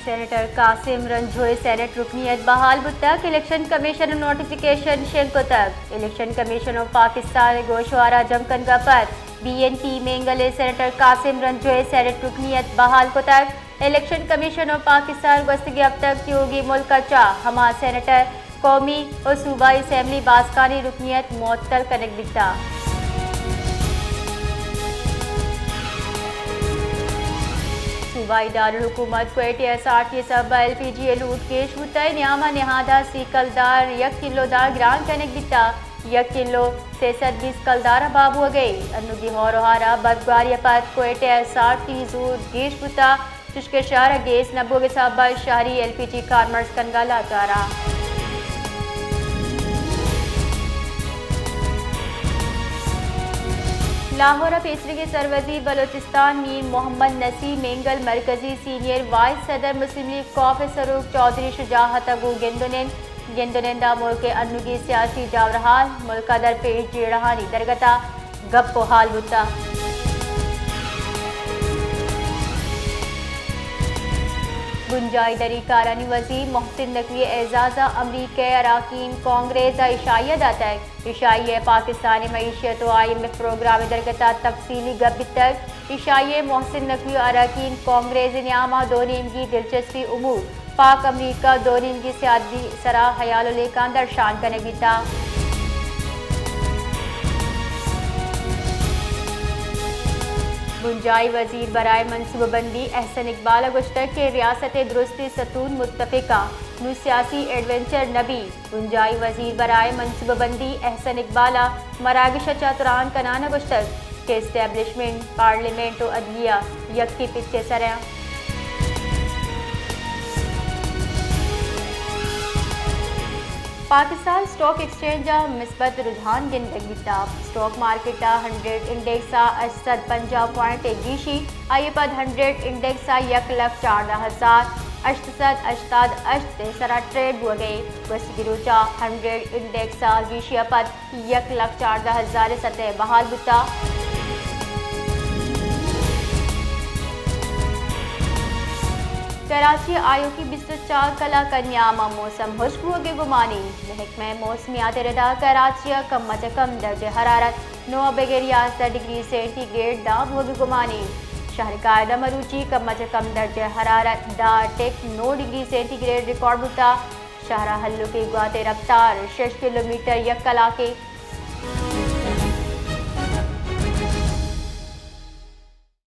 سینیٹر قاسم رنجھوئے سینیٹ رکنیت بحال بوتگ، الیکشن کمیشن ءَ نوٹیفکیشن شنگ کتگ۔ الیکشن کمیشن آف پاکستان ءِ گوشوار ءَ جم کنگ ءَ پد بی این پی مینگل ءِ سینیٹر قاسم رنجھوئے سینیٹ رکنیت بحال کتگ۔ الیکشن کمیشن آف پاکستان گوستگیں ہفتگ تیوگیں ملک ءَ چہ ہما سینیٹر قومی و صوبائی اسمبلی باسکانی رکنیت معطل کنگ بیتگ۔ صوبائی دارالحکومت کوئٹہ ءَ ایس آر ٹی ءِ سبب ءَ ایل پی جی ءِ لوٹ گیش بوتگ، نیام ءَ نہاد ءَ سی کلدار یک کلو داں گران کنگ بیتگ، یک کلو سئے سد بیست کلدار ءَ بہا بوگ ءَ انت۔ انوگی ہور و ہار ءِ برفباری ءَ پد کوئٹہ ءَ ایس آر ٹی زور گیش بوتگ۔ چشکہ شہر ءَ گیس نہ بوگ ءِ سبب ءَ شہری ایل پی جی کارمرز کنگ ءَ لاچار اَنت۔ لاہور ءَ پیسریگیں سروزیر بلوچستان میر محمد نسیم مینگل مرکزی سینئر وائس صدر مسلم لیگ کاف ءِ سروک چوہدری شجاعت ءَ گوں گند ءُ نند، گند ءُ نند ءَ ملک ءِ انوگیں سیاسی جاورحال، ملک ءَ درپیش جیڑہانی درگت ءَ گپ ءُ ہال بوتگ۔ بنجاہی دری کارانی وزیر محسن نقوی ءِ اعزاز ءَ امریکہ ءِ اراکین کانگریس ءَ اشاعیہ داتگ۔ اشاعیہ ءَ پاکستان ءِ معیشت ءُ آئی ایم ایف پروگرام ءِ درگت ءَ تفصیلی گپ بیتگ۔ اشاعیہ ءَ محسن نقوی ءُ اراکین کانگریس ءِ نیام ءَ دو نیمگی دلچسپی امور، پاک امریکہ دو نیمگی سیادی سرا ہیال ءُ لیکان درشان کنگ بیتگ۔ بنجاہی وزیر برائے منصوبہ بندی احسن اقبال ءَ گوشتگ کہ ریاست ءِ درستی ستون متفق اَنت، نوں سیاسی ایڈونچر نہ بیت۔ بنجاہی وزیر برائے منصوبہ بندی احسن اقبال ءَ مراگش ءَ چہ تران کنان ءَ گوشتگ کہ اسٹیبلشمنٹ، پارلیمنٹ ءُ عدلیہ یکیں پچ ءِ سر ءَ اَنت۔ پاکستان اسٹاک ایکسچینج ءَ مثبت رجحان گندگ بیتگ۔ اسٹاک مارکیٹ ءَ ہنڈریڈ انڈیکس ءَ ہشت سد پنجاہ پوائنٹ ءِ گیشی، آئی ءَ پد ہنڈریڈ انڈیکس ءَ یک لکھ چاردہ ہزار ہشت سد ہشتاد ہشت ءِ سرا ٹریڈ بوگ ءَ۔ گوستگیں روچ ءَ ہنڈریڈ انڈیکس ءَ گیشی ءَ پد یک لکھ چاردہ ہزار ءِ سطح ءَ بحال بوتگ۔ کراچی ءَ آیوکیں بیست ءُ چار کلاک ءِ نیام ءَ موسم ہشک بوگ ءِ گمان اِنت۔ محکمہ موسمیات ءِ ردا کراچی ءَ کم ءَ چہ کم درجہ حرارت نو ءَ بگر یازدہ ڈگری سینٹی گریڈ داں بوگ ءِ گمان اِنت۔ شہر کائیدہ مروچی کم ءَ چہ کم درجہ حرارت دہ ٹک نو ڈگری سینٹی گریڈ ریکارڈ بوتگ۔ شہر ءَ ہلوکیں گوات ءِ رفتار شش کلومیٹر یک کلاک ءَ